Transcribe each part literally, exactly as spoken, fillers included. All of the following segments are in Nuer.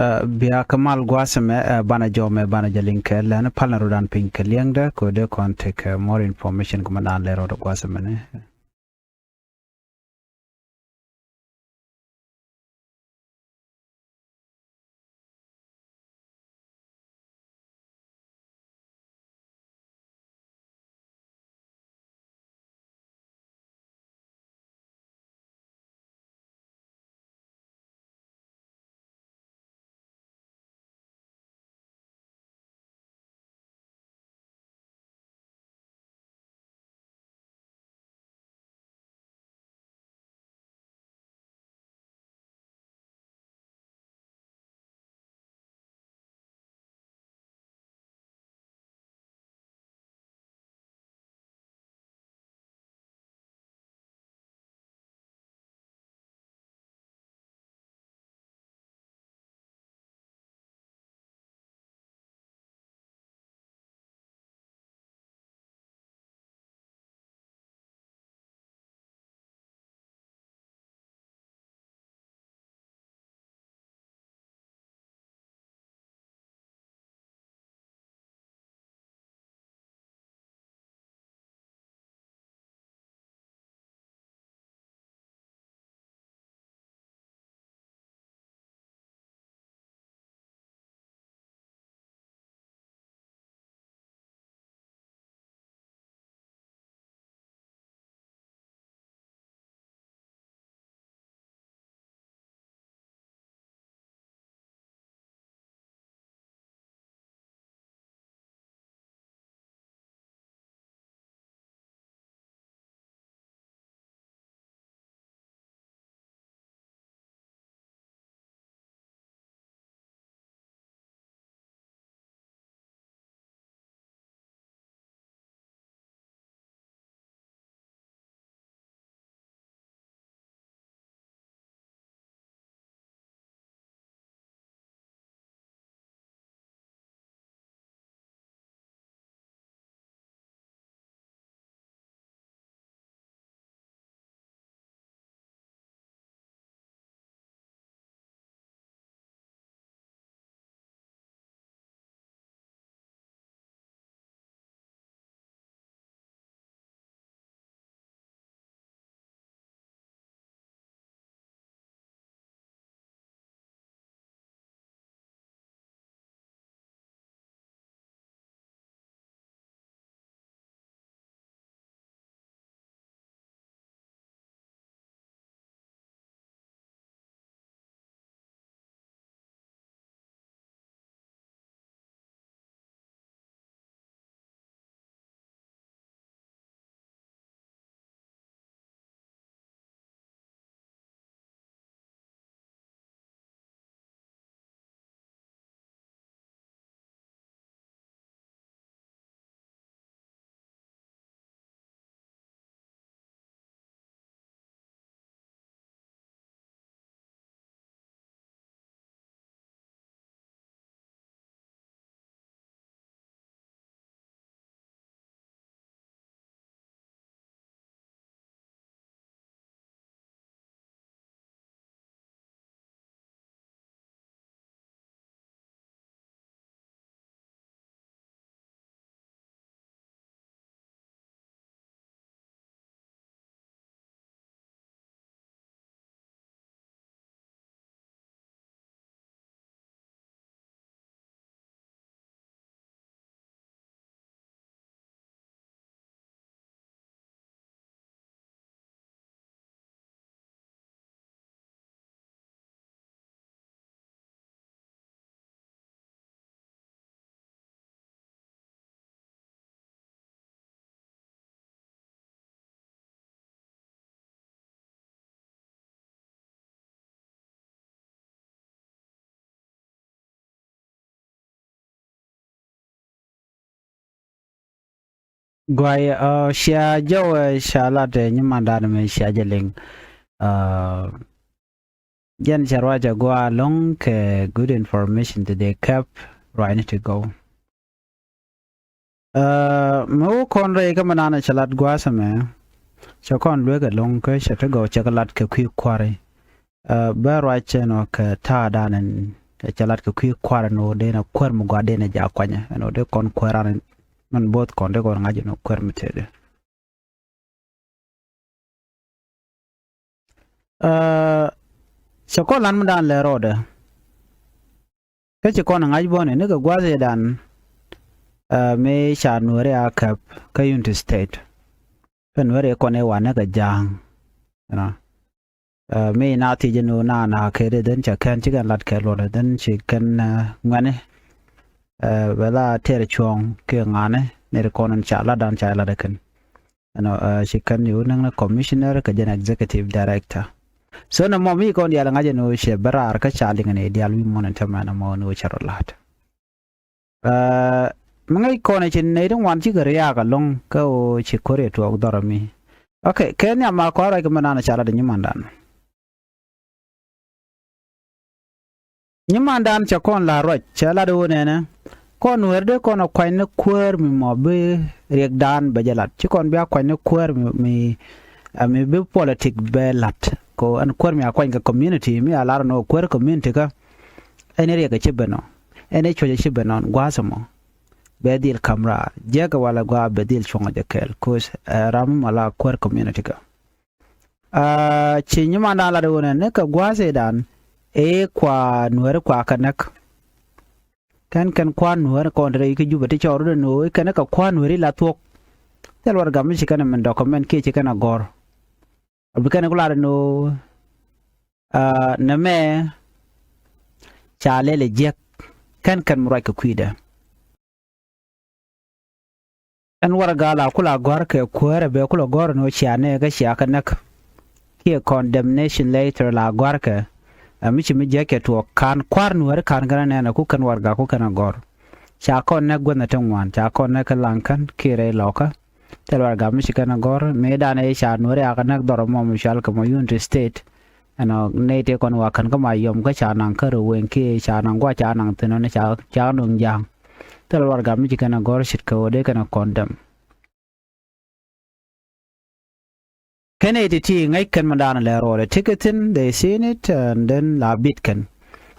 Ɛ, bia kɛ mal gua̱a̱th ɛmɛ, ɛ, banɛ jɔw mɛ banɛ jɛ liŋ kɛ lɛn pal ni rɔdan piny kɛ liɛŋdɛ kɛ dee kɔn tekɛ more information kɛ mɛ naan lɛ rɔdɛ gua̱a̱th ɛmɛ ni. Guay, cia jɔwɛ cia lat nyimandan mɛ cia jɛ liŋ. Jɛn cɛ ruacɛ gua lɔŋ kɛ good information ti dee kɛp ruacni ti gɔw. Mɛ wä kɔn rɛy kä mɛ nanɛ cɛ lat gua̱a̱th ɛmɛ cɛ kɔn luek ɛlɔ̱ŋ kä cɛ ti gɔw cɛ kɛ lat kɛ kui̱ kua̱ri. Bɛ ruac cɛ nɔ kɛ ta̱a̱ danɛ Ɛ cɛ lat kɛ kui̱ kua̱r ɛn ɣöö dee nɛ kuäär mi gɔaa dee nɛ jaak kuanyɛ ɛn ɣöö dee kɔn kuäär an min bo̱o̱th kɔn dee kɔn ŋa̱c ɛn ɣöö kuäär mi tëëdɛ. Ɛ, cɛ kɔn lan mi daan lɛ rɔɔdɛ. Kä ci kɔn ŋa̱c bɔni ni kɛ gua̱a̱th ëëdan, ɛ, mëë ca Nuääri a käp kä Unity State. Kä Nuääri kɔn ëë wanɛ kɛ ja̱a̱ŋ, you know. Ɛ, mëë na thiec ni na na kɛ dee dhen cɛ kɛn ci kɛn lat kɛ luɔt dhen ci kɛn, ɛ, ŋuɛni. Ɛ, bɛ la tɛr cuɔ̱ɔ̱ŋ kiɛ ŋa̱ni ni ri kɔn in ca lat dan ca lat kɛn. Ɛnɔ, ɛ, ci kɛn ni wä näŋ ni commissioner kɛ jɛn executive director. So nɛ mɔ mi kɔn diaal ŋa̱c ɛn ɣöö cɛ bä raar kä ca liŋ ni diaal wi̱i̱ muɔ̱n ɛn tämɛ nɛ mɔ ni wä cɛ rɔ la̱t. Ɛ, mi ŋäc kɔn ɛ ci nɛy ti ŋuan cikɛ riaak ɛlɔ̱ŋ kä ɣöö ci ko̱r yɛ tuɔɔk dhɔrɔ mi. Ok, kɛ nhiam ma kɔn ruac kɛ mɛ naan ɛ ca lat ɛ nyimandan. Nyimandan cɛ kɔn la ruac cɛ lat ɣöö nɛnɛ kɔn Nuäär dee kɔn a kuany ni kuäär mi mɔ bi riɛkdan bɛ jɛ lat ci kɔn bia kuany ni kuäär mi, mi, ɛ, mi bi politik bɛ lat. Ko ɛn kuäär mi a kuany kɛ community mi a lar nɔ kuäär community kä ɛn riɛk a ci ben ɔ ɛn cuɔc a ci ben ɔ gua̱a̱th mɔ bɛ dhil kam raar jiɛkɛ walɛ gua̱a̱ bɛ dhil cuɔ̱ŋ a jɛ kɛɛl koc, ɛ, ram mi mɔ la kuäär community kä. Aa, ci nyimandan lat wunɛ ni kɛ gua̱a̱th idan ëë kua Nuääri kua kɛ näk. Kɛn kɛn kua̱r Nuääri kɔn te rɛy kä Jubɛ ti cɔɔr rut ɛn ɣöö i̱ kɛn kɛ kua̱r Nuääri la thuɔ̱k. Thil warɛgak mi ci kɛn ɛ min document kiɛ ci kɛn ɛ gɔ̱r. A bi kɛn ku lat ɛn ɣöö, aa, nɛmɛ ca lɛl ɛ jiäk kɛn kɛn mi ruac kɛ kui̱dɛ. Ɛn warɛgak la ku la gɔ̱a̱rkɛ kuäärɛ bɛ ku la gɔ̱a̱r ni cia nɛɛkä cia kä näk. Kiɛ condemnation letter la gɔ̱a̱rkɛ. Ɛ mi ci mi jiäk cɛ tuɔɔk ka̱n kua̱r Nuääri ka̱n kɛn nɛɛnɛ ku kɛn warɛgak ku kɛn a gɔ̱r. Ca kɔn näk guänh ɛ ti ŋuan ca kɔn näk kä Laŋkän kiɛ rɛy Lɔkä. Thil warɛgak mi ci kɛn a gɔ̱r mëëdan ɛ ca Nuääri a kä näk dhɔr ɛmɔ mi cual kɛ mɔ Unity State. Ɛnɔ nɛy tëë kɔn wa kän kä ma yɔm kä ca naŋ kä röw wëŋ kiɛ ca naŋ gua̱c ca naŋ thi̱n ɔni ca, ca nöŋ ja̱a̱ŋ. Thil warɛgak mi ci kɛn a gɔ̱r ce̱tkɛ ɣöö dee kɛn a condemn. Kɛn nɛy ti ti ŋäc kɛn mi da̱a̱n lɛ ruɔɔdɛ ti kɛ thi̱n they seen it and then la bit kɛn.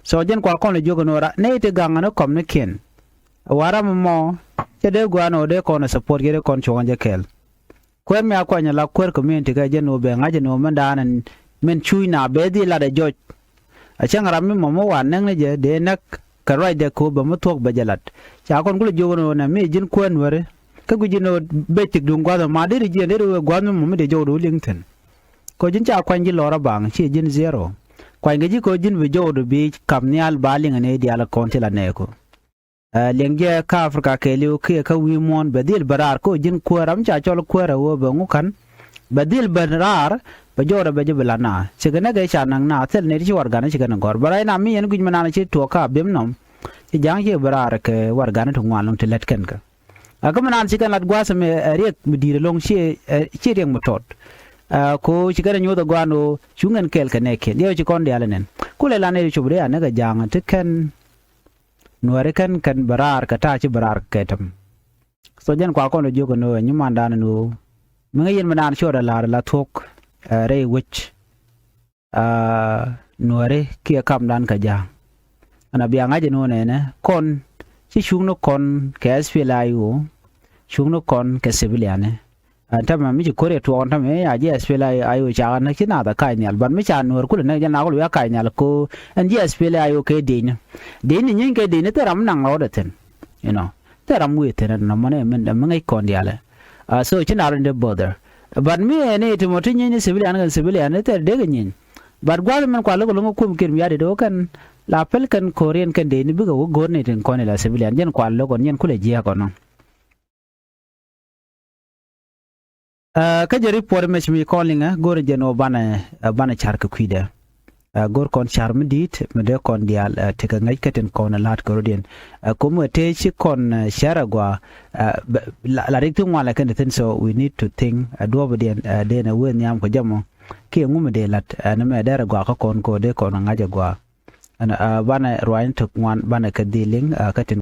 So jɛn kua kɔn lɛ jiök ɛn ɣöö ra nɛy ti gaŋ ɛn ɛ kɔm ni kiɛn. Ɛ wa ram ɛmɔ cɛ dee gua̱a̱n ɣöö dee kɔn ɛ support yɛ dee kɔn cuɔ̱ŋ jɛ kɛɛl. Kuäär mi a kuany ala kuäär community kä jɛn ɣöö bɛ ŋa̱c ɛn ɣöö mɛn da̱a̱n ɛn mɛn cuuc na bɛ dhil lat ɛ jɔc. A cäŋ ram mi mɔmɔ wa näk ni jɛ dee näk kɛ ruacdɛ kɛ ɣöö bɛ mi thuɔ̱k bɛ jɛ lat. Ca kɔn kulɛ jiök ɛn ɣöö nɛ mi ji̱n kuäär Nuääri kä guic ji̱n ɣöö bɛ cik duŋ gua̱th ɛmɔ ma deri jiɛn deri wee gua̱th mi mɔmɔ dee jɔwdu liŋ thi̱n. Kɛ ɣöö ji̱n ca kuany ji̱ lɔr a baŋ ciɛ ji̱n zero. Kuany kɛ ji̱ kɛ ɣöö ji̱n bi jɔwdu bi kam nhial ba liŋ ɛn ëë diaal kɔn ti la nɛɛku. Ɛ, liɛŋ jɛ kä Africa kɛɛliw kiɛ kä wi̱i̱ muɔ̱ɔ̱n bɛ dhil bä raar kä ji̱n kuäär ram ca cɔl kuäär ɛ ɣöö bɛ ŋu ka̱n. Bɛ dhil bä raar bɛ jɔɔrɛ bɛ jɛ bi la na cikɛ näk ɛ ca naŋ na thil nɛy ti ci warɛgakni ci kɛn ɛ gɔ̱r bɛ rac na mi yɛn guic mi naan ci tuɔɔk kä a bi̱em nɔm. Ci ja̱a̱ŋ ci bä raar kɛ warɛgakni ti ŋuan lo̱ŋ ti lät kɛn kä. A kä mi naan ci kɛn lat gua̱a̱th mi ɛ riɛk mi di̱i̱t ɛlɔ̱ŋ ci ɛ ci riɛk mi tɔt. Ɛ ko ci kɛn ɛ nyoth ɛ gɔaa ɛn ɣöö cuŋ ɛn kɛɛl kɛ nɛɛkiɛn diɛw ci kɔn diaal ɛnɛn. Kulɛ la nɛy ti cop dee a näk ɛ ja̱a̱ŋ ti kɛn Nuääri kɛn kɛn bɛ raar kɛ ta̱a̱ ci bɛ raar kɛ tɛm. So jɛn kua kɔn ɛ jiök ɛn ɣöö ɛ nyimandan ɛn ɣöö mi ŋäc yɛn mi naan ciötdɛ la̱r la thuɔ̱k, ɛ, rɛy wec, ɛ, Nuääri kiɛ kamdan kɛ ja̱a̱ŋ. Ɛn a bia ŋa̱c ɛn ɣöö nɛnɛ kɔn ci cuŋni kɔn kɛ S P L A I O cuŋni kɔn kɛ civilian. Ɛn tämɛ mi ci ko̱r yɛ tuɔɔk ɛn tämɛ a ji̱ S P L A I O ca ɣän ci naath ɛ kac nhial. But mi ca Nuäär kulɛ näk jɛn a kulɛ wi̱i̱ a kac nhial ko ɛn ji̱ S P L A I O kɛ diecni. Diecni nyieny kɛ diecni thil ram mi naŋ rɔɔdɛ thi̱n. You know, thil ram wi̱i̱ thi̱n ɛn nɔmɔ ni mi ŋäc kɔn diaalɛ. So ci naath in dee bother. But mi ɛn i̱ ti mɔ ti nyieny ni civilian kɛn civilian ni thil dee kɛ nyieny. But gua̱th min kua lo̱k lo̱ŋ kum kiɛn wi̱i̱ a diet wä kɛn la pɛl kɛn ko̱riɛn kɛn diecni bikɛ wä go̱o̱r ni tin kɔn ila civilian jɛn kua lo̱k ɔn jɛn kulɛ jiääk ɔnɔ. Ɛ, kä jɛ report mec mi kɔn liŋɛ go̱r jɛn ɣöö banɛ, ɛ, banɛ ca̱r kɛ kui̱dɛ. Ɛ, go̱r kɔn ca̱r mi di̱i̱t mi dee kɔn diaal, ɛ, tekɛ ŋäc kä tin kɔn ɛ la̱t kɛ rɔ̱diɛn. Ɛ, kum ɛ tëë ci kɔn, ɛ, ca̱r ɛ gɔaa, ɛ, la, la rik ti ŋuan lɛ kɛn ti thi̱n so we need to think, ɛ, duɔ̱ɔ̱pdiɛn, ɛ, dee nɛ wee nhiam kɛ jɛ mɔ. Kiɛ ŋu mi dee la̱t, ɛ, ni mɛ dɛr ɛ gɔaa kä kɔn kɛ ɣöö dee kɔn ɛ ŋa̱c ɛ gɔaa. Ɛn, ɛ, banɛ ruaacni tek ŋuan banɛ kɛ dhil liŋ, ɛ, kä tin